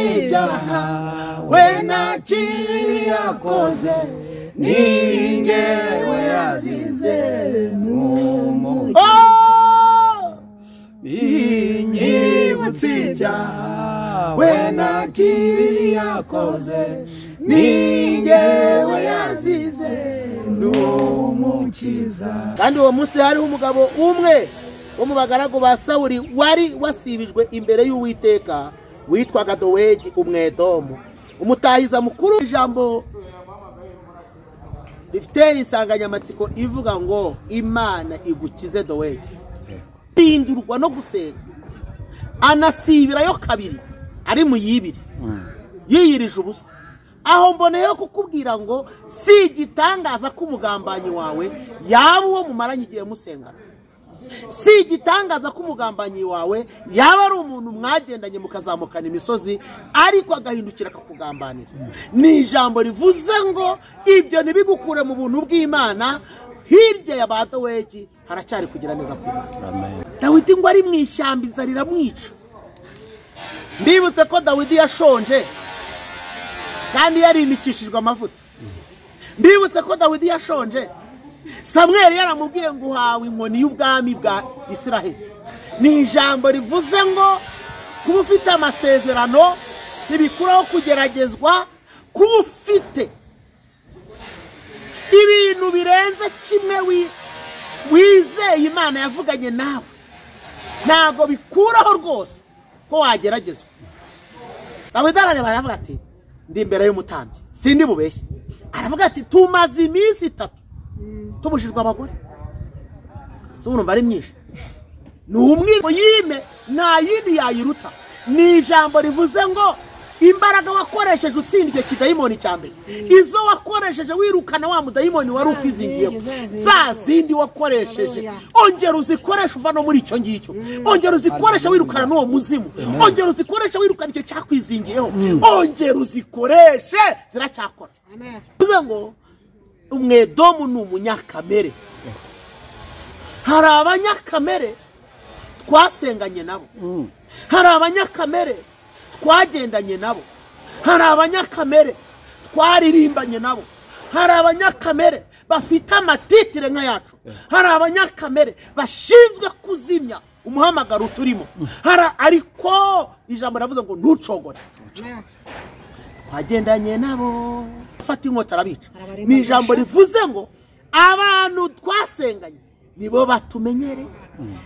Binyibutse ibyaha we nta kibi yakoze, ni njyewe yazize n'umukiza. Binyibutse ibyaha we nta kibi yakoze, ni njyewe yazize n'umukiza. Kandi uwo munsi hariho umugabo umwe wo mu bagaragu ba Sawuli wari wasibijwe imbere y'Uwiteka, witwaga Dowegi Umwedomu, umutahiza mukuru. Ijambo rifite insanganyamatsiko ivuga ngo Imana igukize Dowegi. Tindurwa no gusenga, anasibirayo kabiri ari mu yibiri, yiyirije ubusa. Aho mboneyeho kukubwira ngo si igitangaza ko umugambanyi wawe yaba uwo mumaranye igihe musengana, si igitangaza ko umugambanyi wawe yaba ari umuntu mwagendanye mukazamukana imisozi, ariko agahindukira akakugambanira. Ni ijambo rivuze ngo ibyo ntibigukure mu buntu bw'Imana. Hirya ya ba Dowegi haracyari kugira neza kw'Imana. Dawidi ngo ari mu ishyamba inzara iramwica. Mbibutse ko Dawidi yashonje kandi yarimikishijwe amavuta. Mbibutse ko Dawidi yashonje, Samweli yaramubwiye ngo uhawe inkoni y'ubwami bwa Isiraheli. Ni ijambo rivuze ngo kuba ufite amasezerano ntibikuraho kugeragezwa, kuba ufite ibintu birenze kimwe wizeye Imana yavuganye nawe ntabwo bikuraho rwose ko wageragezwa. Dawidi arareba aravuga ati ndi imbere y'umutambyi sindi bubeshye. Aravuga ati tumaze iminsi itatu tubujijwe abagore. Se urumva ari myinshi? Ni umwe yime nta yindi yayiruta. Ni ijambo rivuze ngo imbaraga wakoresheje utsinda icyo kidayimoni cya mbere, izo wakoresheje wirukana wa mudayimoni wari ukwizingiyeho, za zindi wakoresheje ongera uzikoreshe uva no muri icyo ngicyo, ongera uzikoreshe wirukana n'uwo muzimu, ongera uzikoreshe wirukana icyo cyakwizingiyeho, ongera uzikoreshe ziracyakora. Bivuze ngo Umwedomu ni umunyakamere. Hari abanyakamere twasenganye nabo, hari abanyakamere twagendanye nabo, hari abanyakamere twaririmbanye nabo, hari abanyakamere bafite amatitire nka yacu, hari abanyakamere bashinzwe kuzimya umuhamagaro turimo. Hari ariko ijambo ravuze ngo ntucogore. Twagendanye nabo, fata inkota arabica. Ni ijambo rivuze ngo abantu twasenganye nibo batumenyereye,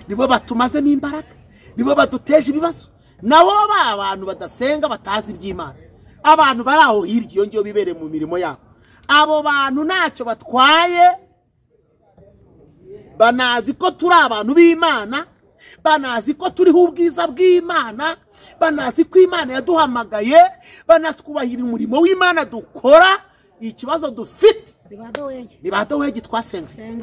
nibo batumazemo imbaraga, nibo baduteje ibibazo. Nabo ba bantu badasenga batazi iby'Imana, abantu bari aho hirya iyo ngiyo bibereye mu mirimo yabo, abo bantu ntacyo batwaye, banazi ko turi abantu b'Imana, banazi ko turiho ubwiza bw'Imana, banazi ko Imana yaduhamagaye, banatwubahira umurimo w'Imana dukora. Ikibazo dufite ni ba Dowegi twasenze,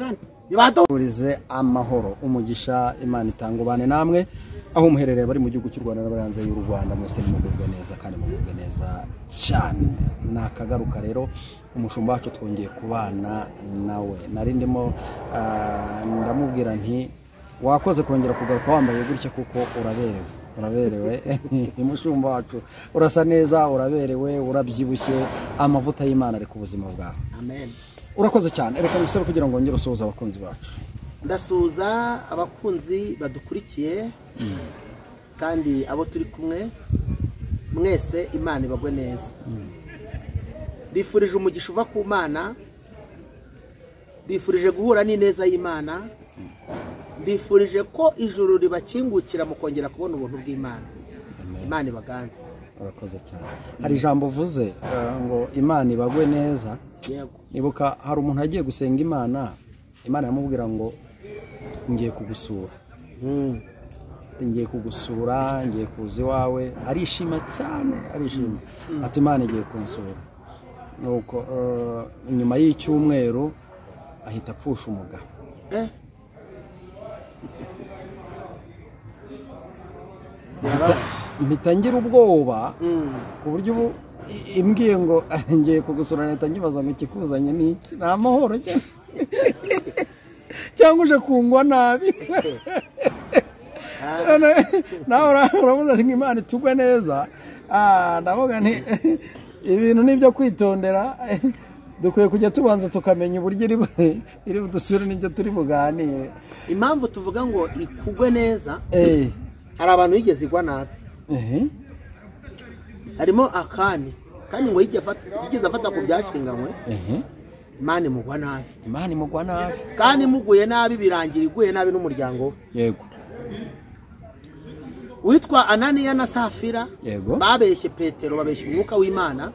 Urize amahoro, umugisha Imana itanga ubane namwe aho muherereye, bari mu gihugu cy'u Rwanda n'abari hanze y'u Rwanda, mwese nimugubwe neza kandi mugubwe neza cyane. Nakagaruka rero umushumba wacu twongeye kubana nawe. Nari ndimo ndamubwira nti wakoze kongera kugaruka wambaye gutya kuko uraberewe, uraberewe. Umushumba wacu urasa neza, uraberewe, urabyibushye, amavuta y'Imana ari ku buzima bwawe. Amen. Urakoze cyane. Reka ngusabe kugira ngo ngere usuhuze abakunzi bacu. Ndasuhuza abakunzi badukurikiye kandi abo turi kumwe mwese, Imana ibagwe neza. Bifurije umugisha uva ku Mana, bifurije guhura n'ineza y'Imana, bifurije ko ijuru ribakingukira mukongera kubona ubuntu bw'Imana. Imana ibaganze. Urakoze cyane. Hari ijambo uvuze ngo Imana ibagwe neza. Yego. Nibuka hari umuntu agiye gusenga Imana, Imana yamubwira ngo ngiye kugusura. Ngiye kugusura, ngiye kuza iwawe. Arishima cyane, arishima. Ati Imana igiye kunsura. Nuko nyuma y'icyumweru ahita apfusha umugabo. Mpita ngira ubwoba ku buryo ubu imbwiye ngo ngiye kugusura nahita nkibaza ngo ikikuzanye ni iki? Ni amahoro cyangwa uje kungwa nabi? Nawe urabuze ngo Imana itugwe neza. Ndavuga nti ibintu ni ibyo kwitondera, dukwiye kujya tubanza tukamenya uburyo iri budusure n'ibyo turi buganire. Impamvu tuvuga ngo ikugwe neza, hari abantu yigeze igwa nabi. Harimo Akani, kandi ngo yigeze afata ku byashinganywe, Imana imugwa nabi. Imana imugwa nabi. Kandi imuguye nabi birangira iguye nabi n'umuryango. Yego. Witwa Ananiya na Safira babeshye Petero, babeshye umwuka w'Imana.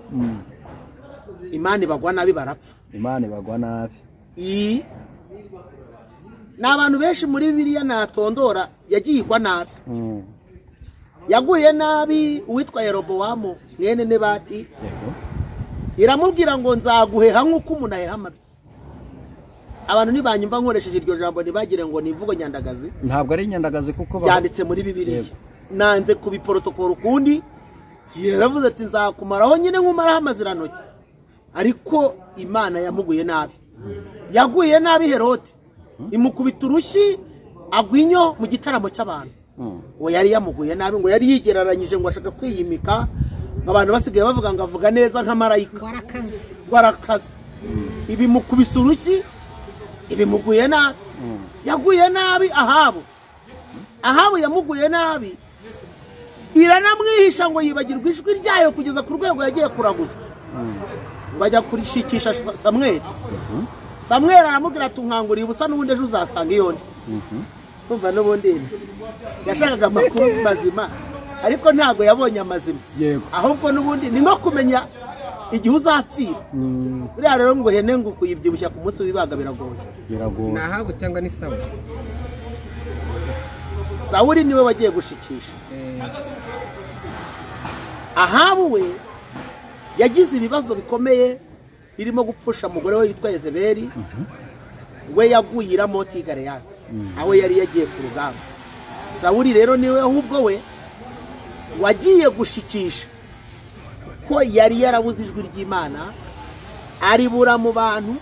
Imana ibagwa nabi barapfa. Imana ibagwa nabi. Ni abantu benshi muri Bibiliya natondora yagiye igwa nabi. Yaguye nabi uwitwa Yerobowamu mwene Nebati. Yego. Iramubwira ngo nzaguheha nk'uko umuntu aheha amabyi. Abantu ntibanyumva nkoresheje iryo jambo ntibagire ngo ni imvugo nyandagazi. Ntabwo ari nyandagazi kuko byanditse muri Bibiliya. Nanze kubiprotokora ukundi. Yaravuze ati nzakumaraho nyine nkumaraho amazirantoki. Ariko Imana yamuguye nabi. Yaguye nabi Herode. Imukubita urushyi agwa inyo mu gitaramo cy'abantu. Ngo yari yamuguye nabi, ngo yari yigereranyije ngo ashaka kwiyimika. Abantu basigaye bavuga ngo avuga neza nka marayika. Ngo arakaze. Ibimukubise urushyi, ibimuguye nabi. Yaguye nabi Ahabu. Ahabu yamuguye nabi. Iranamwihisha ngo yibagirwe ijwi ryayo kugeza ku rwego yagiye kuraguza. Ngo ajya kurishikisha Samweli. Samweli aramubwira ati unkanguriye ubusa n'ubundi ejo uzasanga iyo ndi. Kumva n'ubundi yashakaga amakuru mazima, ariko ntabwo yabonye amazima. Ahubwo n'ubundi ni nko kumenya igihe uzapfira. Buriya rero ngo hene ngo kuyibyibushya ku munsi w'ibaga biragoye. Biragoye. Ni Ahabu cyangwa ni Sawuli? Sawuli niwe wagiye gushikisha. Ahabu we yagize ibibazo bikomeye birimo gupfusha umugore we witwa Yezebeli. We yaguye i Ramoti y'i Galeyadi, aho yari yagiye ku rugamba. Sawuli rero niwe ahubwo we wagiye gushikisha, ko yari yarabuze ijwi ry'Imana, aribura mu bantu,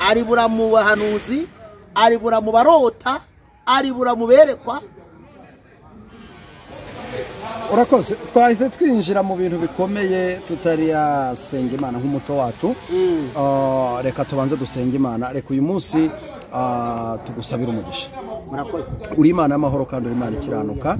aribura mu bahanuzi, aribura mu barota, aribura mu berekwa. Urakoze. Twahise twinjira mu bintu bikomeye tutari yasenga Imana nk'umuco wacu. Reka tubanze dusenga Imana. Reka uyu munsi tugusabira umugisha. Murakoze. Uri Imana y'amahoro kandi uri Imana ikiranuka.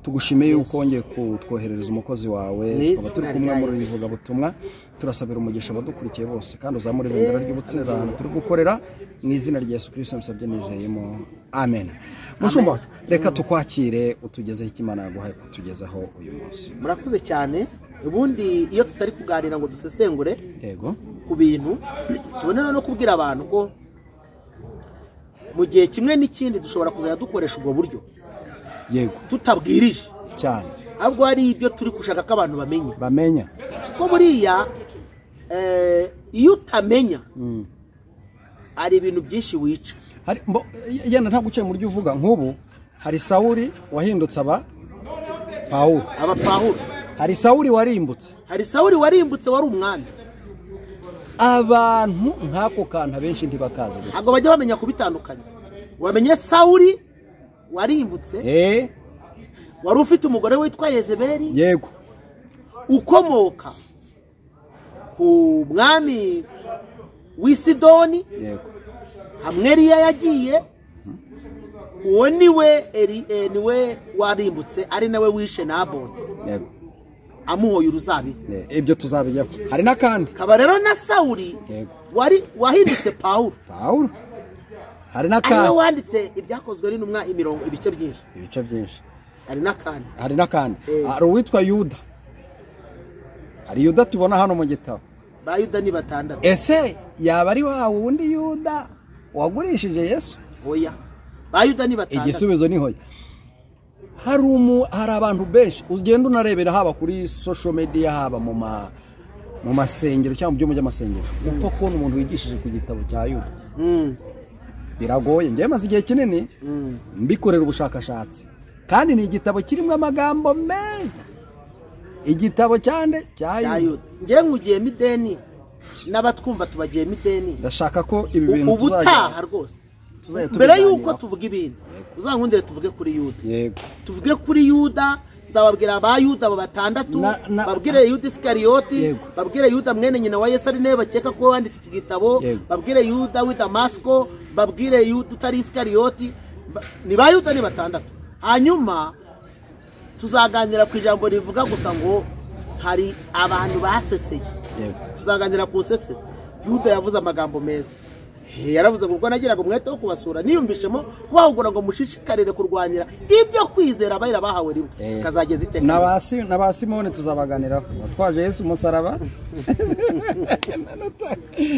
Tugushimiye yuko wongeye kutwoherereza umukozi wawe, tukaba turi kumwe muri rivuga butumwa. Turasabira umugisha abadukurikiye bose kandi uzamure ibendera ry'ubutsinzi ahantu turi gukorera mu izina rya Yesu Kristo musabye nizeyemo, amen. Mushumba, reka tukwakire utugezeho icyo Imana yaguhaye kutugezaho uyu munsi. Murakoze cyane. Ubundi iyo tutari kuganira ngo dusesengure yego ku bintu, tubone no kubwira abantu ko mu gihe kimwe n'ikindi dushobora kuzajya dukoresha ubwo buryo. Yego. Tutabwirije cyane, ahubwo hari ibyo turi gushaka ko abantu bamenya. Ko buriya iyo utamenya ari ibintu byinshi wica. Hari yenda ntabwo uciye mu ryo uvuga. Nk'ubu hari Sawuli wahindutse aba Pawulo. Aba Pawulo. Hari Sawuli warimbutse. Hari Sawuli warimbutse wari umwami. Abantu nk'ako kantu abenshi ntibakazi. Ntabwo bajya bamenya kubitandukanya. Wamenye Sawuli warimbutse, wari ufite umugore witwa Yezebeli. Yego. Ukomoka ku mwami w'i Sidoni. Yego. Hamwe Eliya yagiye, uwo niwe niwe warimbutse, ari nawe wishe Naboti. Yego. Amuhoye uruzabibu. Ibyo tuzabijyaho. Hari n'akandi. Kaba rero na Sawuli wari wahindutse Pawulo. Pawulo. Hari n'akandi. Ariwe wanditse ibyakozwe n'intumwa imirongo ibice byinshi. Ibice byinshi. Hari n'akandi. Hari n'akandi. Hari uwitwa Yuda. Hari Yuda tubona hano mu gitabo. Ba Yuda ni batandatu. Ese yaba ari wa wundi Yuda wagurishije Yesu? Oya. Ba Yuda ni batandatu. Igisubizo ni hoya. Hari abantu benshi ugenda unarebera haba kuri social media, haba mu masengero cyangwa mu byumba by'amasengero, upfa kubona umuntu wigishije ku gitabo cya Yuda. Biragoye. Njyewe maze igihe kinini mbikorera ubushakashatsi, kandi ni igitabo kirimo amagambo meza. Igitabo cyande cya Yuda. Njyewe nkugiyemo ideni n'abatwumva tubagiyemo ideni. Ndashaka ko ibi bintu ubutaha rwose mbere yuko tuvuga ibintu uzankundire tuvuge kuri Yuda. Yego. Tuvuge kuri Yuda Nzababwira ba Yuda abo batandatu, babwire Yuda Isikariyoti, babwire Yuda mwene nyina wa Yesu ari nawe bakeka ko wanditse iki gitabo, babwire Yuda w'i Damasiko, babwire Yuda utari Isikariyoti. Ni ba Yuda ni batandatu. Hanyuma tuzaganira ku ijambo rivuga gusa ngo hari abantu baseseye. Tuzaganira ku nsesezi. Yuda yavuze amagambo meza. Yaravuze ngo ubwo nagiraga umwete wo kubasura niyumvishemo kubahugura ngo mushishikarire kurwanira ibyo kwizera abayira bahawe rimwe kazageza iteka. Na ba Simoni tuzabaganiraho batwaje Yesu umusaraba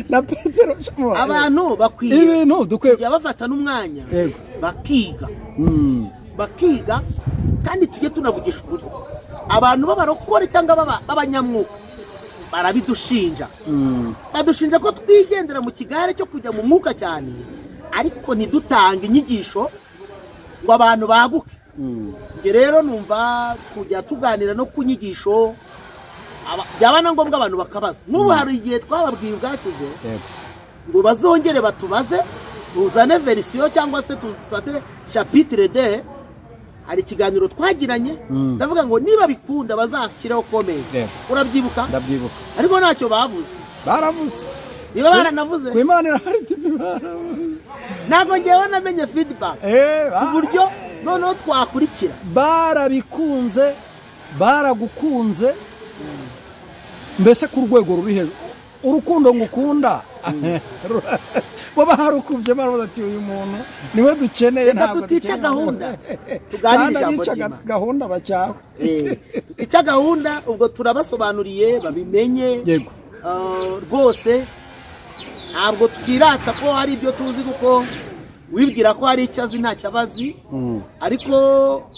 na Petero. Abantu bakwiye ibintu dukwiye kujya bafata n'umwanya bakiga, bakiga kandi tujye tunavugisha ukuri. Abantu b'abarokore cyangwa b'abanyamwuka barabidushinja, badushinja ko twigendera mu kigare cyo kujya mu mwuka cyane, ariko ntidutange inyigisho ngo abantu baguke. Njye rero numva kujya tuganira no ku nyigisho byaba na ngombwa abantu bakabaza. Nk'ubu hari igihe twababwiye ubwashize ngo bazongere batubaze, tuzane verisiyo cyangwa se tufate chapitre 2. Hari ikiganiro twagiranye ndavuga ngo niba bikunda bazakiraho comment. Urabyibuka? Ndabyibuka. Ariko ntacyo bavuze. Baravuze. Niba baranavuze. Ku Imana irahari TV baravuze. Ntabwo ngewe namenye feedback. Ku buryo noneho twakurikira. Barabikunze, baragukunze. Mbese ku rwego ruri hejuru. Urukundo ngukunda. Bo barukubye baravuze ati uyu muntu niwe dukeneye, ntabwo tutica gahunda. Tuganira ijambo ry'Imana. Gahunda bacyaho. Tutica gahunda, ubwo turabasobanuriye babimenye. Yego. Rwose ntabwo twirata ko hari ibyo tuzi, kuko wibwira ko hari icyo azi ntacyo abazi. Ariko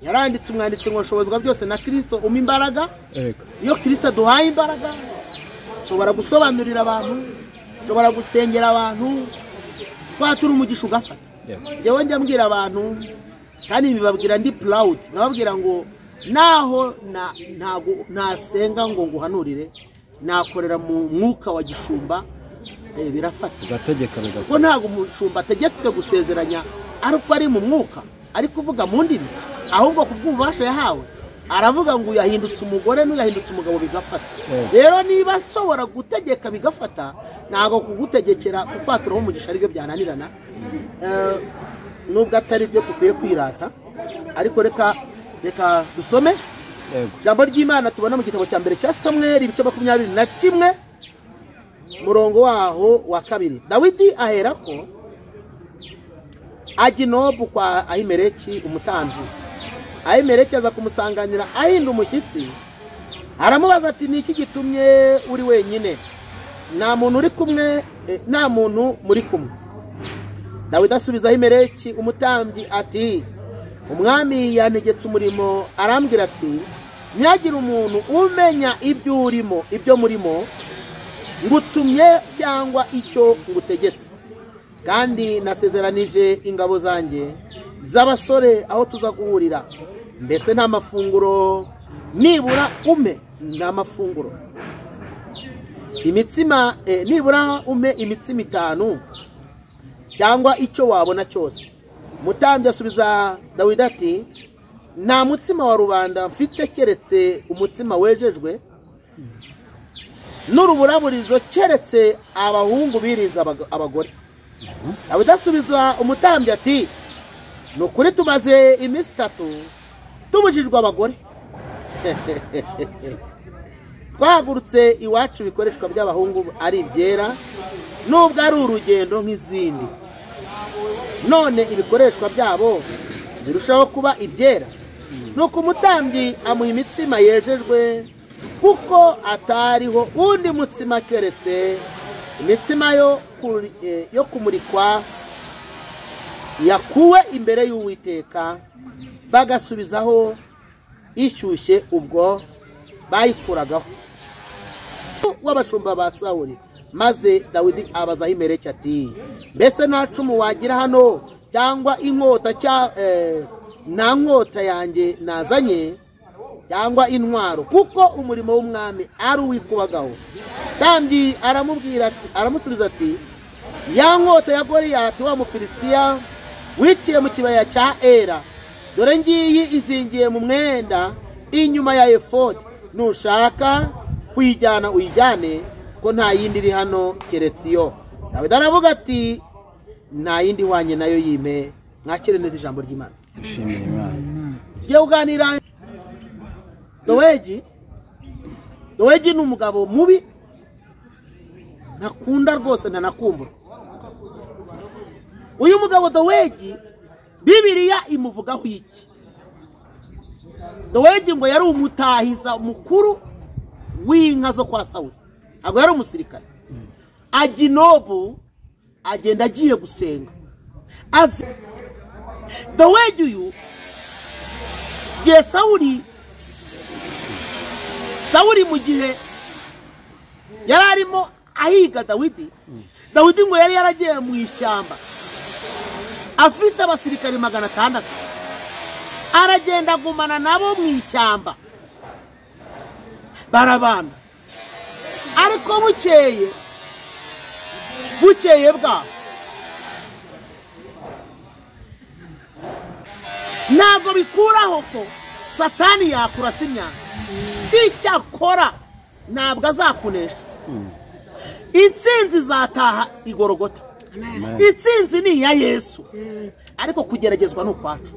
yaranditse umwanditsi ngo nshobozwa byose na Kristo umpa imbaraga. Iyo Kristo aduhaye imbaraga ushobora gusobanurira abantu, ushobora gusengera abantu, twatura umugisha ugafata. Njyewe njya mbwira abantu kandi mbibabwira ndi proud, nkababwira ngo naho ntago nasenga ngo nguhanurire, nakorera mu mwuka wa gishumba, birafata. Ugategeka bigakora. Ko ntago umushumba ategetswe gusezeranya ari uko ari mu mwuka, ari kuvuga mu ndimi, ahubwo kubw'ububasha yahawe aravuga ngo yahindutse umugore n'uyahindutse umugabo bigafata. Rero niba nshobora gutegeka bigafata, ntago kugutegekera kutwaturaho umugisha aribyo byananirana. Nubwo atari byo tukwiye kwirata, ariko reka dusome ijambo ry'Imana tubona mu gitabo cya mbere cya Samweli ibice 21 murongo waho wa 2. Dawidi aherako ajya i Nobu kwa Ahimeleki umutambyi. Ahimeleki aza kumusanganira ahinda umushyitsi, aramubaza ati ni iki gitumye uri wenyine? Nta muntu uri kumwe, nta muntu muri kumwe. Dawidi asubiza Ahimeleki umutambyi ati umwami yantegetse umurimo, arambwira ati ntihagire umuntu umenya ibyo urimo, ibyo murimo ngutumye cyangwa icyo ngutegetse. Kandi nasezeranije ingabo zanjye z'abasore aho tuza guhurira. Mbese nta mafunguro nibura ume, nta mafunguro imitsima, nibura ume imitsima 5 cyangwa icyo wabona cyose. Mutambyi asubiza Dawidi ati nta mutsima wa rubanda mfite keretse umutsima wejejwe n'uruburaburizo, keretse abahungu birinze abagore. Dawidi asubiza umutambyi ati ni ukuri tumaze iminsi 3 tubujijwe abagore. Twahagurutse iwacu ibikoreshwa by'abahungu ari ibyera, nubwo ari urugendo nk'izindi. None ibikoreshwa byabo birushaho kuba ibyera. Nuko umutambyi amuha imitsima yejejwe, kuko atariho undi mutsima keretse imitsima yo kumurikwa yakuwe imbere y'Uwiteka, bagasubizaho ishyushye ubwo bayikuragaho. W'abashumba ba Sawuli. Maze Dawidi abaza Ahimeleki ati mbese nta cumu wagira hano cyangwa inkota, nta nkota yanjye nazanye cyangwa intwaro, kuko umurimo w'umwami ari uwikubagaho. Kandi aramubwira ati, aramusubiza ati ya nkota ya Goliyati wa Mufilisitiya wiciye mu kibaya cya Era Dore ngiyi izingiye mu mwenda inyuma ya efodi, nushaka kuyijyana uyijyane, ko nta yindi iri hano keretse iyo. Dawidi aravuga ati nta yindi ihwanye nayo yime. Mwakire neza ijambo ry'Imana. Dushimiye Imana. Tugiye kuganira Dowegi. Dowegi ni umugabo mubi ntakunda rwose, ntanakumbura. Uyu mugabo Dowegi Bibiliya imuvugaho iki? Dowegi ngo yari umutahiza mukuru w'inka zo kwa Sawuli, ntabwo yari umusirikare. Aginobu agenda agiye gusenga. Dowegi uyu gihe Sawuli mu gihe yari arimo ahiga Dawidi, Dawidi ngo yari yaragiye mu ishyamba afite abasirikari 600, aragenda agumana nabo mu ishyamba barabana. Ariko bukeye bwaho ntabwo bikuraho ko Satani yakurasa imyanda. Icyakora ntabwo azakunesha. Intsinzi izataha igorogota. Intsinzi ni iya Yesu, ariko kugeragezwa ni ukwacu.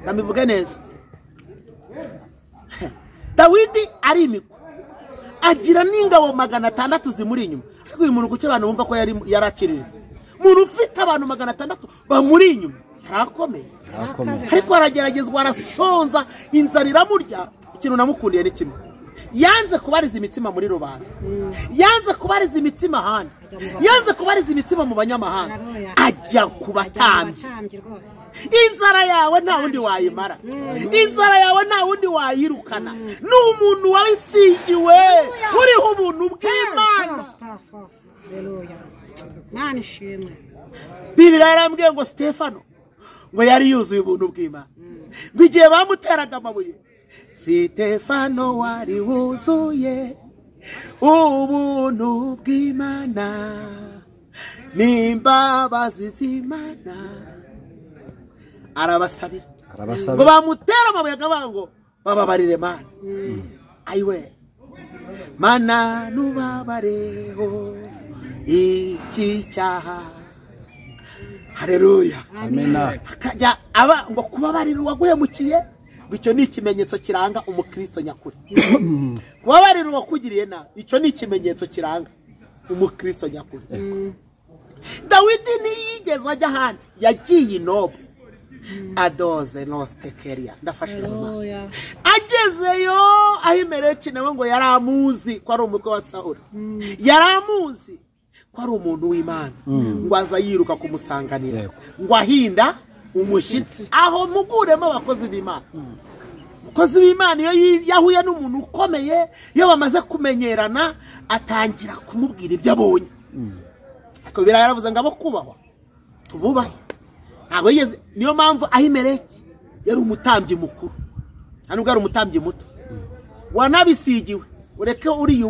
Ndabivuge neza. Dawidi arimikwa agira n'ingabo 600 zimuri inyuma. Ariko uyu muntu kuki abantu bumva ko yaraciriritse? Umuntu ufite abantu 600 bamuri inyuma yarakomeye, ariko arageragezwa, arasonza, inzara iramurya. Ikintu namukundiye ni kimwe, yanze kubariza imitsima muri rubanda, yanze kubariza imitsima ahandi, yanze kubariza imitsima mu banyamahanga, ajya ku batambyi. Inzara yawe nta wundi wayimara, inzara yawe nta wundi wayirukana. Ni umuntu wabisigiwe, uriho ubuntu bw'Imana. Bibiliya yarambwiye ngo Stefano ngo yari yuzuye ubuntu bw'Imana, ngo igihe bamuteraga amabuye, Stefano wari wuzuye ubuntu bw'Imana n'imbabazi z'Imana, arabasabira ngo bamutera amabuye akavuga ngo bababarire Mana. Ayiwe Mana nubabareho iki cyaha. Haleluya. Amena. Akajya aba ngo kubabarira uwaguhemukiye, icyo ni ikimenyetso kiranga umukristo nyakuri. Kubabarira uwakugiriye nabi, icyo ni ikimenyetso kiranga umukristo nyakuri. Dawidi ntiyigeze ajya ahandi, yagiye i Nobu adoze nostekeria. Ndafashije mama. Agezeyo Ahimeleki nawe ngo yari amuzi ko ari umukwe wa Sawuli, yari amuzi ko ari umuntu w'Imana, ngo aza yiruka kumusanganira, ngo ahinda umushyitsi. Aho muguremo abakozi b'Imana. Umukozi w'Imana iyo yahuye n'umuntu ukomeye, iyo bamaze kumenyerana, atangira kumubwira ibyo abonye. Ariko Bibiliya yaravuze ngo abo kubahwa tububahe. Ntabwo yigeze. Niyo mpamvu Ahimeleki yari umutambyi mukuru, nta nubwo yari umutambyi muto wanabisigiwe. Ureke uri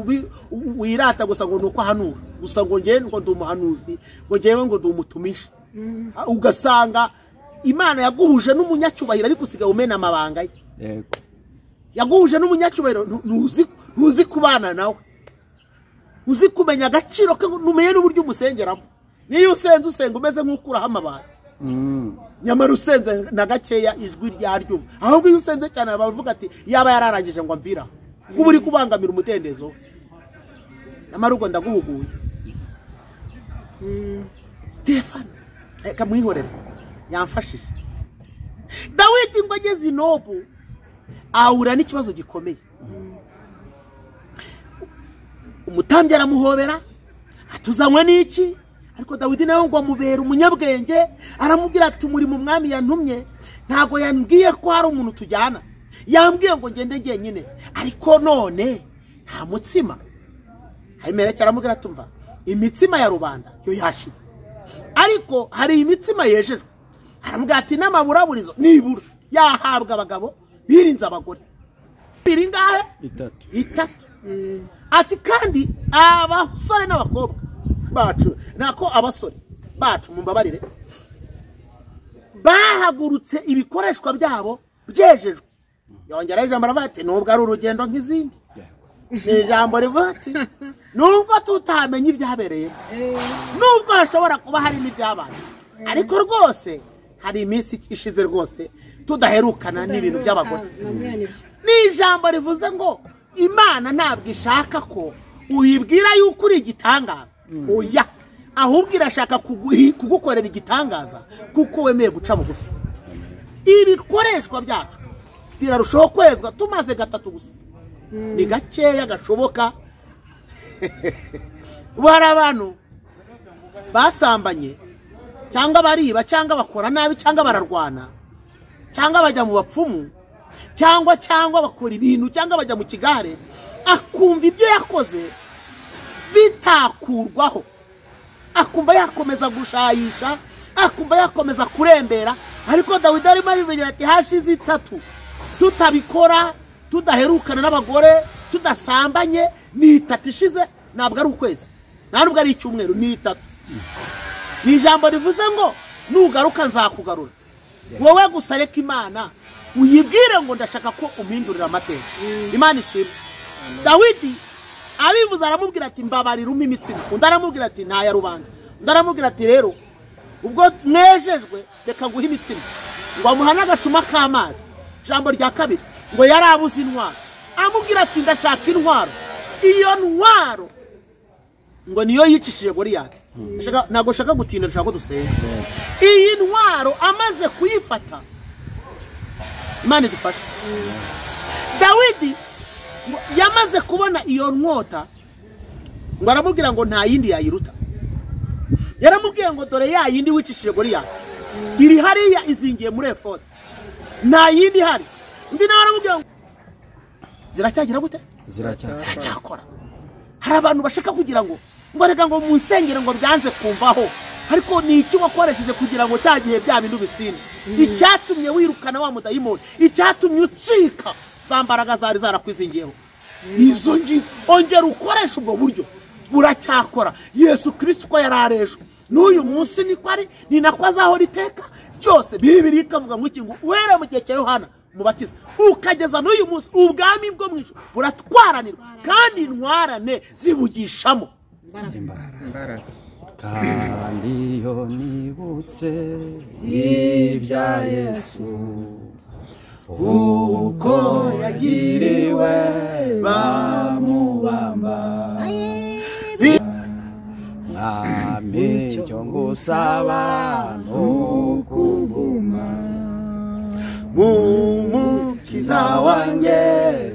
wirata gusa ngo nuko ahanura gusa, ngo njyewe ngo ndi umuhanuzi, ngo njyewe ngo ndi umutumishi. Ugasanga Imana yaguhuje n'umunyacyubahiro ariko usigaye umena amabanga ye. Yego. Yaguhuje n'umunyacyubahiro, ntuzi kubana nawe, uzi kumenya agaciro ke, numenye n'uburyo umusengeramo. Niyo usenze usenga umeze nk'ukuraho amabati, nyamara usenze na gakeya ijwi ryaryuma. Ahubwo iyo usenze cyane bavuga ati yaba yararangije ngo amvira, kuba uri kubangamira umudendezo we. Nyamara ubwo ndaguhuguye. Stefano reka mwihorere, yamfashije. Dawidi ngo ageze i Nobu ahura n'ikibazo gikomeye. Umutambyi aramuhobera, atuzanywe n'iki? Ariko Dawidi nawe ngo amubera umunyabwenge, aramubwira ati umurimo umwami yantumye ntago yambwiye ko hari umuntu tujyana, yambwiye ngo ngende njyenyine, ariko none nta mutsima. Ahimeleki aramubwira ati umva, imitsima ya rubanda yo yashize, ariko hari imitsima yejejwe. Aramubwira ati n'amaburaburizo nibura yahabwa abagabo birinze abagore. Biri ngahe? Itatu. Ati kandi abasore n'abakobwa bacu, nako abasore bacu mumbabarire, Bahagurutse ibikoreshwa byabo byejejwe. Yongera ijambo aravuga ati nubwo ari urugendo nk'izindi. Ni ijambo rivuga ati nubwo tutamenye ibyabereye, nubwo hashobora kuba hari n'ibyabaye, ariko rwose hari iminsi ishize rwose tudaherukana n'ibintu by'abagore. Ni ijambo rivuze ngo Imana ntabwo ishaka ko uyibwira yuko uri igitangaza, oya, ahubwo irashaka kugukorera igitangaza kuko wemeye guca bugufi. Ibikoreshwa byacu birarushaho kwezwa tumaze gatatu gusa, ni gakeya gashoboka. Ubu hari abantu basambanye cyangwa bariba cyangwa bakora nabi cyangwa bararwana cyangwa bajya mu bapfumu cyangwa bakora ibintu cyangwa bajya mu kigare, akumva ibyo yakoze bitakurwaho, akumva yakomeza gushayisha, akumva yakomeza kurembera. Ariko Dawidi arimo arimenyera ati hashize itatu tutabikora, tudaherukana n'abagore, tudasambanye, ni itatu ishize, ntabwo ari ukwezi, nta nubwo ari icyumweru, ni itatu. Ni ijambo rivuze ngo nugaruka nzakugarura. Wowe gusa reka Imana uyibwire ngo ndashaka ko umpindurira amateka. Imana ishimwe. Dawidi abivuze aramubwira ati mbabarira umpe imitsima. Undi aramubwira ati nta ya rubanda. Undi aramubwira ati rero ubwo mwejejwe reka nguhe imitsima. Ngo amuha n'agacuma k'amazi. Ijambo rya kabiri ngo yarabuze intwaro, amubwira ati ndashaka intwaro. Iyo ntwaro ngo niyo yicishije Goliyati. Ntabwo nshaka gutinda, ndashaka ko dusenga. Iyi ntwaro amaze kuyifata, Imana idufashe. Dawidi yamaze kubona iyo nkota, ngo aramubwira ngo nta yindi yayiruta. Yaramubwiye ngo dore ya yindi wicishije Goliyati iri hariya izingiye muri efodi, nta yindi ihari. Undi nawe aramubwira ngo ziracyagira gute? Ziracyakora. Hari abantu bashaka kugira ngo reka ngo mu nsengero ngo byanze kumvaho, ariko ni iki wakoresheje kugira ngo cya gihe bya bintu bitsinde? Icyatumye wirukana wa mudayimoni, icyatumye ucika za mbaraga zari zarakwizingiyeho, izo ngizo ongera ukoresha ubwo buryo, buracyakora. Yesu Kristo uko yari arejwe n'uyu munsi niko ari, ni nako azahora iteka byose. Bibiliya ikavuga ngo iki? Ngo uhereye mu gihe cya Yohana Umubatiza ukageza n'uyu munsi ubwami bwo mu ijuru buratwaranirwa, kandi intwarane zibugishamo imbaraga. Kandi iyo nibutse ibya Yesu uko yagiriwe bamubamba, Mwami icyo ngusaba nukuguma mu mukiza wanjye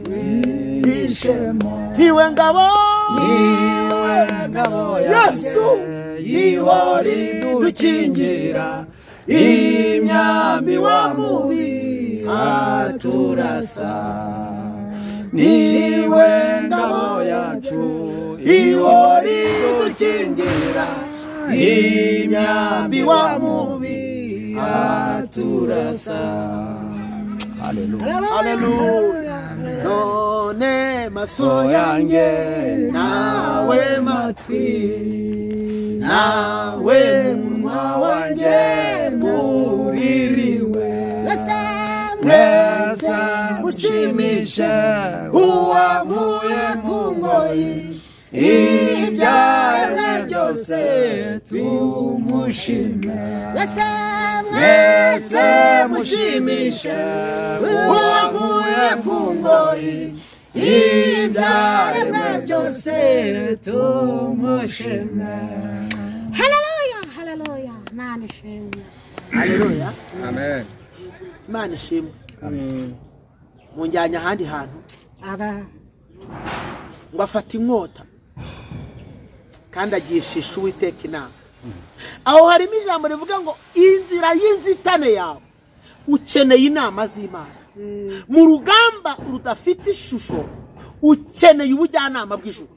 mwishemo, niwe ngabo, niwe ngabo Yesu ihora idukingira imyambi wa mubi aturasa, niwe ngabo yacu ihora idukingira imyambi wa mubi aturasa. Haleluya, haleluya. None maso yanjye nawe matwi nawe munwa wanjye muririwe, mwese mushimishe uwankuye ku ngoyi, ibyaremwe byose tumushime. Mwese mushimishe uwankuye ku ngoyi, ibyaremwe byose tumushime. Haleluya, haleluya. Imana ishimwe. Haleluya, amen. Imana ishimwe. Munjyanye ahandi hantu ngo afate inkota kandi agishisha Uwiteka inama. Aho harimo ijambo rivuga ngo inzira y'inzitane yawe ukeneye inama z'Imana. Mu rugamba rudafite ishusho ukeneye ubujyanama bw'ijuru,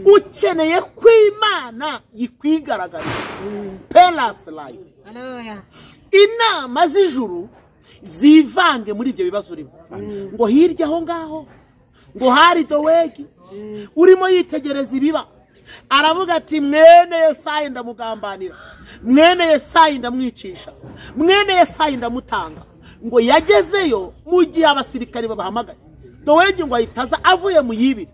ukeneye ko Imana ikwigaragariza. Pelas light. Inama z'ijuru zivange muri ibyo bibazo urimo. Ngo hirya aho ngaho ngo hari Dowegi urimo yitegereza ibiba, Aravuga ati mwene Yesayi ndamugambanira, mwene Yesayi ndamwicisha, mwene Yesayi ndamutanga. Ngo yagezeyo mu gihe abasirikari babahamagaye. Dowegi ngo ahita avuye mu yibiri,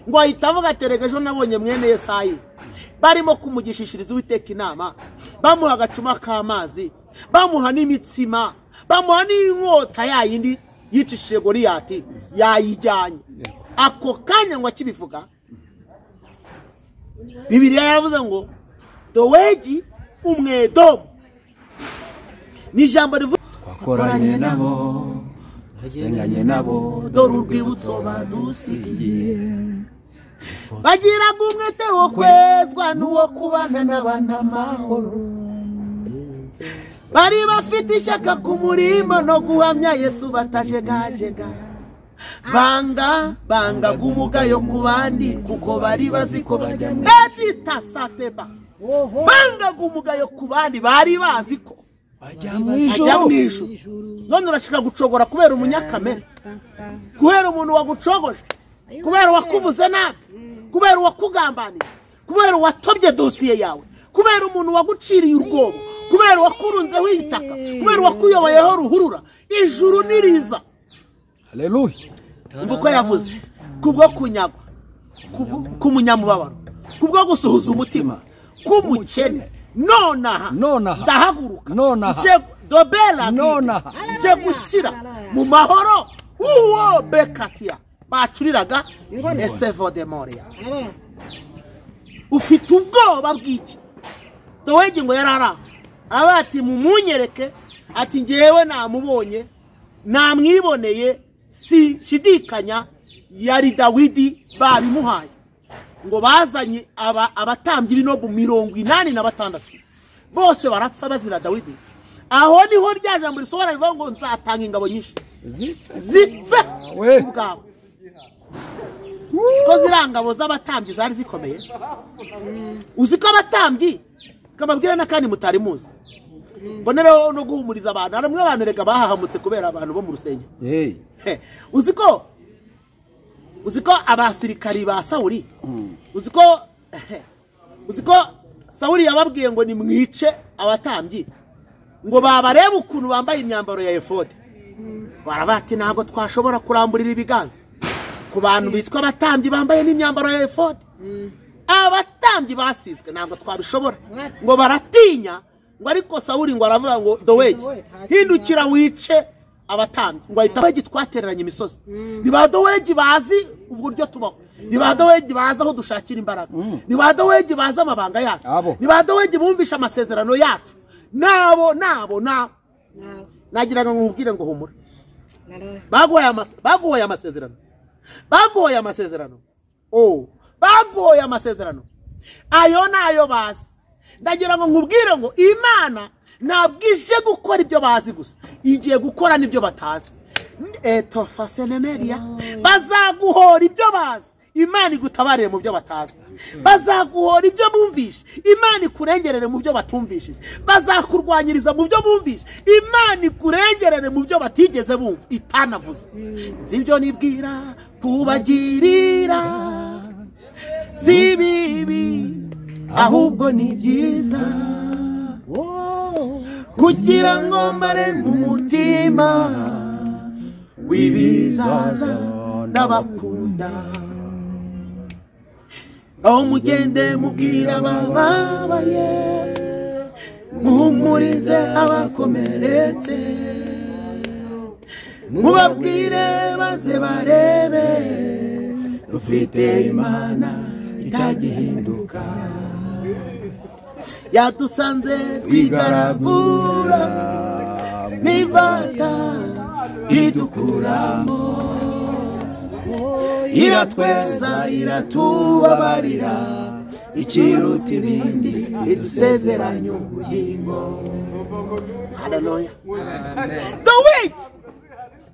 ngo ahita avuga ati erega ejo nabonye mwene Yesayi barimo kumugishishiriza Uwiteka inama, bamuha agacuma k'amazi, bamuha n'imitsima, bamuha n'inkota yayindi yicishije Goliyati, yayijyanye. Ako kanya ngo akibivuga, Bibiliya yavuze ngo Dowegi Umwedomu. Ni ijambo rivuga twakoranye nabo, senganye nabo, dore urwibutso badusigiye. Bagiraga umwete wo kwezwa n'uwo kubana n'abana amahoro. Bari bafite ishyaka ku murimo no guhamya Yesu batajegajega. Banga umugayo ku bandi kuko bari bazi ko bajya mu sateba. Banga umugayo ku bandi bari bazi ko bajya mu ijuru. None urashaka gucogora kubera umunyakamere, kubera umuntu wagucogoje, kubera wakuvuze nabi, kubera uwakugambaniye, kubera uwatobye dosiye yawe, kubera umuntu waguciriye urwobo, kubera wakurunzeho ibitaka, kubera wakuyoboyeho ruhurura. Ijuru niriza. Haleluya. Uko yavuze kubwo kunyagwa k'umunyamubabaro, kubwo gusuhuza umutima k'umukene, nonaha ndahaguruka dobela nonaha nje gushyira mu mahoro uwo bekatia bacuriraga esevo de moria. Ufite ubwoba bw'iki? Dowegi ngo yarara aba ati mumunyereke, ati ngewe namubonye, namwiboneye, si shidikanya yari Dawidi babimuhaye. Ngo bazanye abatambyi b'inobu 86 bose barapfa bazira Dawidi. Aho niho rya jambo risobanura rivuga ngo nzatanga ingabo nyinshi zipfe ubwawe. Ko zirangabo z'abatambyi zari zikomeye. Uzi ko abatambyi kamabwira n'akandi mutari muzi. Mboneraho no guhumuriza abantu. Haramwe abantu rega bahahamutse kubera abantu bo mu rusengero. Uzi ko abasirikari ba Sawuli, uzi ko Sawuli yababwiye ngo nimwice abatambyi, ngo babarebe ukuntu bambaye imyambaro ya efodi. Barabati ntabwo twashobora kuramburira ibiganza ku bantu bitwa abatambyi bambaye n'imyambaro ya efodi. Abatambyi basizwe ntabwo twabishobora, ngo baratinya. Ngo ariko Sawuli ngo aravuga ngo Dowegi hindukira wice abatambyi. Ngo ahita Dowegi twatereranye imisozi. Ni ba Dowegi bazi uburyo tubaho, ni ba Dowegi bazi aho dushakira imbaraga, ni ba Dowegi bazi amabanga yacu, ni ba Dowegi bumvisha amasezerano yacu. Nabo nabo nabo nagiraga ngo nkubwire ngo humura. Baguhaye amasezerano, baguhaye amasezerano, baguhaye amasezerano ayo nayo bazi. Ndagira ngo nkubwire ngo Imana ntabwo ije gukora ibyo bazi gusa, igiye gukora n'ibyo batazi. Etofasenemeria bazaguhora ibyo bazi, Imana igutabarire mu byo batazi. Bazaguhora ibyo bumvishe, Imana ikurengerere mu byo batumvishije. Bazakurwanyiriza mu byo bumvishe, Imana ikurengerere mu byo batigeze bumva itanavuze. Nzi ibyo nibwira kubagirira si bibi ahubwo ni byiza, kugira ngo mbare mu mutima w'ibizaza n'abakunda. Aho mugende mubwira abababaye, muhumurize abakomeretse, mubabwire baze barebe dufite Imana itagihinduka. Yadusanze twigaragura n'ivata idukuramo, iratweza iratubabarira, ikiruta ibindi idusezeranya ubugingo. Haleluya. Dawidi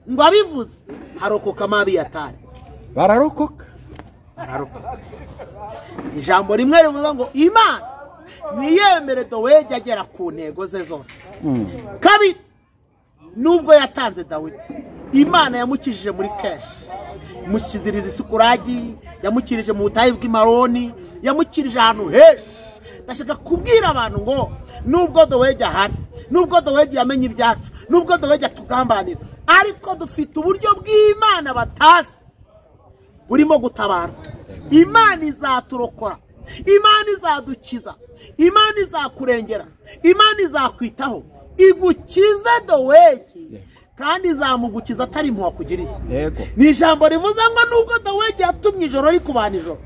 ngo abivuze harokoka Abiyatari, bararokoka. Ijambo rimwe rivuga ngo Imana ntiyemere Dawidi agera ku ntego ze zose. Kabiri, nubwo yatanze Dawidi, Imana yamukijije muri keshi. Mushyiziriza isukuragi, yamukirije mu butayu bw'imaroni, yamukirije ahantu henshi. Ndashaka kubwira abantu ngo nubwo Dowegi ahari, nubwo Dowegi yamenye ibyacu, nubwo Dowegi atugambanira, ariko dufite uburyo bw'Imana batazi burimo gutabara. Imana izaturokora, Imana izadukiza, Imana izakurengera, Imana izakwitaho, igukize Dowegi, kandi izamugukiza atari impuhwe akugiriye. Ni ijambo rivuze ngo nubwo Dowegi yatumye ijoro rikubana ijoro,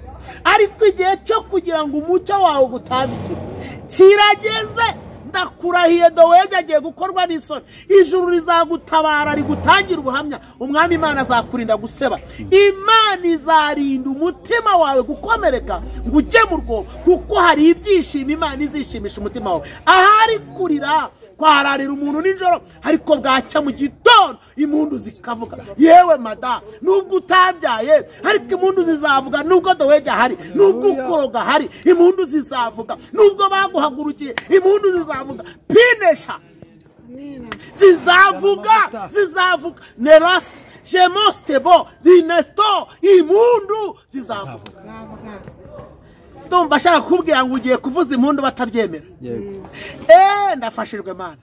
ariko igihe cyo kugira ngo umucyo wawe ugutambikire kirageze. Ndakurahiye Dowegi agiye gukorwa n'isoni. Ijuru rizagutabara rigutangira ubuhamya. Umwami Imana azakurinda guseba. Imana izarinda umutima wawe gukomereka ngo ujye mu rwobo, kuko hari ibyishimo Imana izishimisha umutima wawe. Ahari kurira kwararira umuntu nijoro, ariko bwacya mu gitondo impundu zikavuga. Yewe mada, nubwo utabyaye ariko impundu zizavuga. Nubwo Dowegi ahari, nubwo ukoroga ahari, impundu zizavuga. Nubwo baguhagurukiye, impundu zizavuga. Pinesha zizavuga, zizavuga. Neras jemostebo rinesto, impundu zizavuga. Ndumva ashaka kukubwira ngo ugiye kuvuza impundu batabyemera. Ndafashijwe Mana.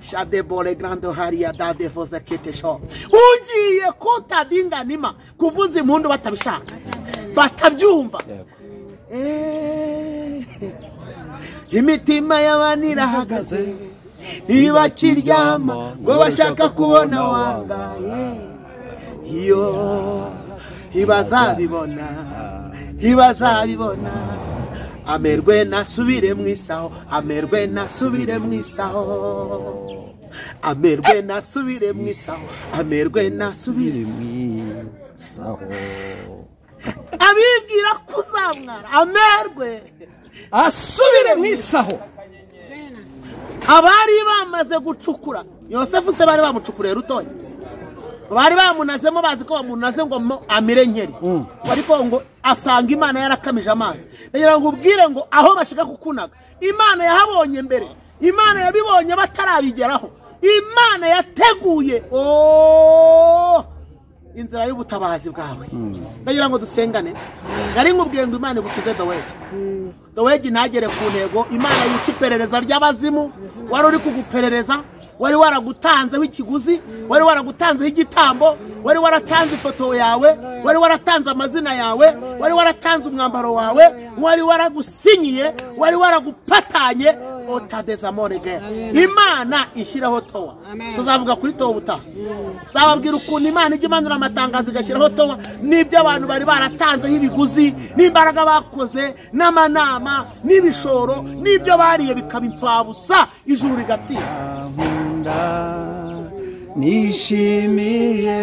Shadebole grande haria da devoza kete sho. Ugiye kutadinganima kuvuza impundu batabishaka, batabyumva. Imitima y'abantu irahagaze, ntibakiryama ngo bashaka kubona wangaye. Iyo ntibazabibona, ntibazabibona. Amerwe nasubire mu isaho, amerwe nasubire mu isaho, amerwe nasubire mu isaho, amerwe nasubire mu isaho. Abibwira kuzamwara, amerwe asubire mu isaho. Abari bamaze gucukura Yosefu se bari bamucukuriye rutoya, bari bamunazemo bazi ko bamunaze ngo amire nkeri, ariko ngo asanga Imana yarakamije amazi. Ndagira ngo ubwire ngo aho bashaka kukunaga, Imana yahabonye mbere, Imana yabibonye batarabigeraho, Imana yateguye inzira y'ubutabazi bwawe. Ndagira ngo dusengane. Nari nkubwiye ngo Imana igukize Dowegi. Dowegi ntagere ku ntego. Imana yica iperereza ry'abazimu wari uri kuguperereza, wari waragutanzeho ikiguzi, wari waragutanzeho igitambo, wari waratanze ifoto yawe, wari waratanze amazina yawe, wari waratanze umwambaro wawe, wari waragusinyiye, wari waragupatanye. Otadezamorege. Imana ishyiraho towa. Tuzavuga kuri towa ubutaha. Nzababwira ukuntu Imana ijya imanura amatangazo igashyiraho towa, n'ibyo abantu bari baratanzeho ibiguzi, n'imbaraga bakoze, n'amanama, n'ibishoro, n'ibyo bariye bikaba imfabusa, ijuru rigatsinda. Nishimiye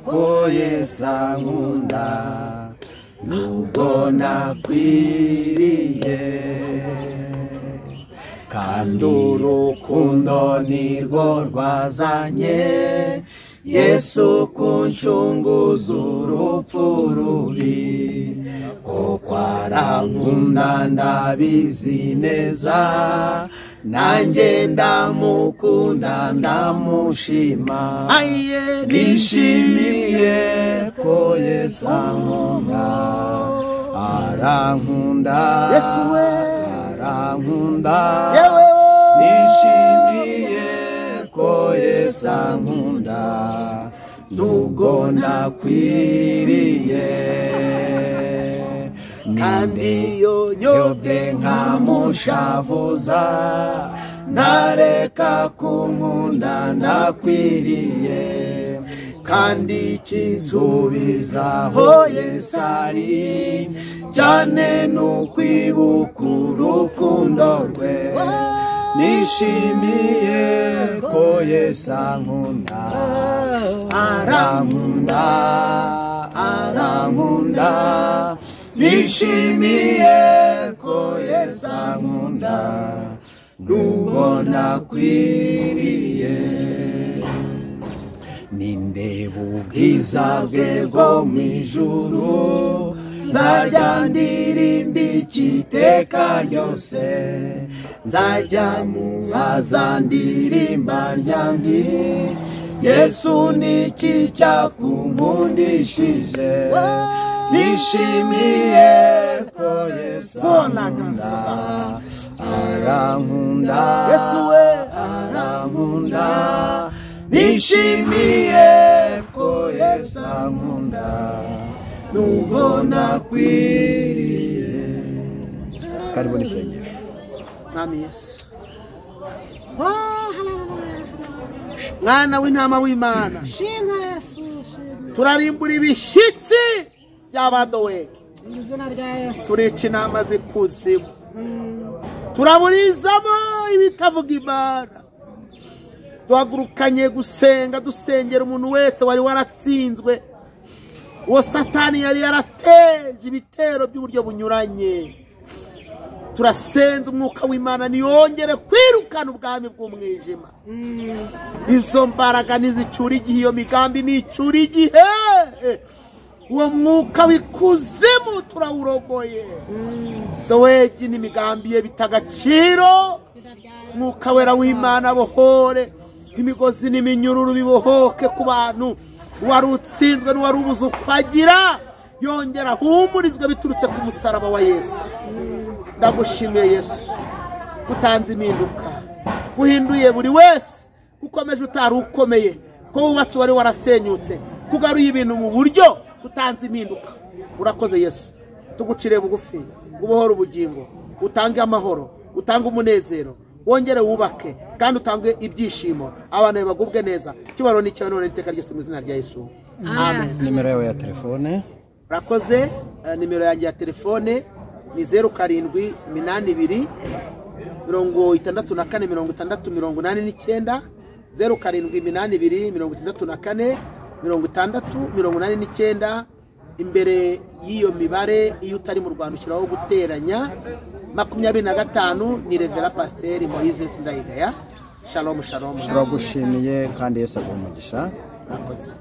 ko Yesu ankunda, nubwo nakwiriye, kandi urukundo nirwo rwazanye Yesu kunshunguza urupfu rubi, kuko arankunda ndabizi neza, nanjye ndamukunda ndamushima. Nishimiye ko Yesu ankunda, arankunda, arankunda. Nishimiye ko Yesu ankunda, nubwo nakwiriye, kandi iyo nyobye nkamushavuza, ntareka kunkunda ndakwiriye, kandi ikinsubizaho Yesu ari cyane n'ukwibuka urukundo rwe. Nishimiye ko Yesu ankunda, arankunda, arankunda. Nishimiye ko Yesu ankunda, nubwo nakwiriye. Nindeba ubwiza bwe bwo mu ijuru, nzajya ndirimba iteka ryose, nzajya mubaza ndirimba ryandi, Yesu niki cyakunkundishije nishimiye ko Yesu ankunda arankunda Yesu we arankunda nishimiye ko Yesu ankunda nubwo nakwiriye. Karibu n'isengesho. Mwami Yesu, Oh, haleluya. mwana w'intama w'Imana, Shimwa Yesu, shimwa. turarimbura ibishyitsi by'abadowegi, Mu izina rya Yesu. turica inama z'ikuzimu, turaburizamo ibitavuga Imana. Duhagurukanye gusenga, dusengera umuntu wese wari waratsinzwe, uwo Satani yari yarateje ibitero by'uburyo bunyuranye. Turasenza umwuka w'Imana niyongere kwirukana ubwami bw'umwijima. Izo mbaraga nizicyura igihe, iyo migambi nicyura igihe, uwo mwuka w'ikuzimu turawurogoye. Dowegi n'imigambi ye bita agaciro. Izina rya Yesu. Mwuka wera w'Imana bohore imigozi n'iminyururu bibohoke ku bantu. Uwari utsinzwe n'uwari ubuze uko agira yongera ahumurizwe biturutse ku musaraba wa Yesu. Ndagushimiye Yesu utanze impinduka, uhinduye buri wese, ukomeje utari ukomeye, ko wubatse uwari warasenyutse, kugaruye ibintu mu buryo, utanze impinduka. Urakoze Yesu, tugucire bugufi, ubohore ubugingo, utange amahoro, utange umunezero, wongere wubake kandi utange ibyishimo, abantu bagubwe neza. Icyubahiro ni icyawe none n'iteka ryose mu izina rya Yesu, amen. Nimero yawe ya telefone? Urakoze. Nimero yanjye ya telefone ni 0 7 8 2 64 60 89, 0 7 8 2 64 60 89. Imbere y'iyo mibare iyo utari mu Rwanda ushyiraho guteranya 25. Ni Revera Pasiteri Moise Sindayigaya. Shalom, shalom. Turagushimiye kandi Yesu aguhe umugisha. Urakoze.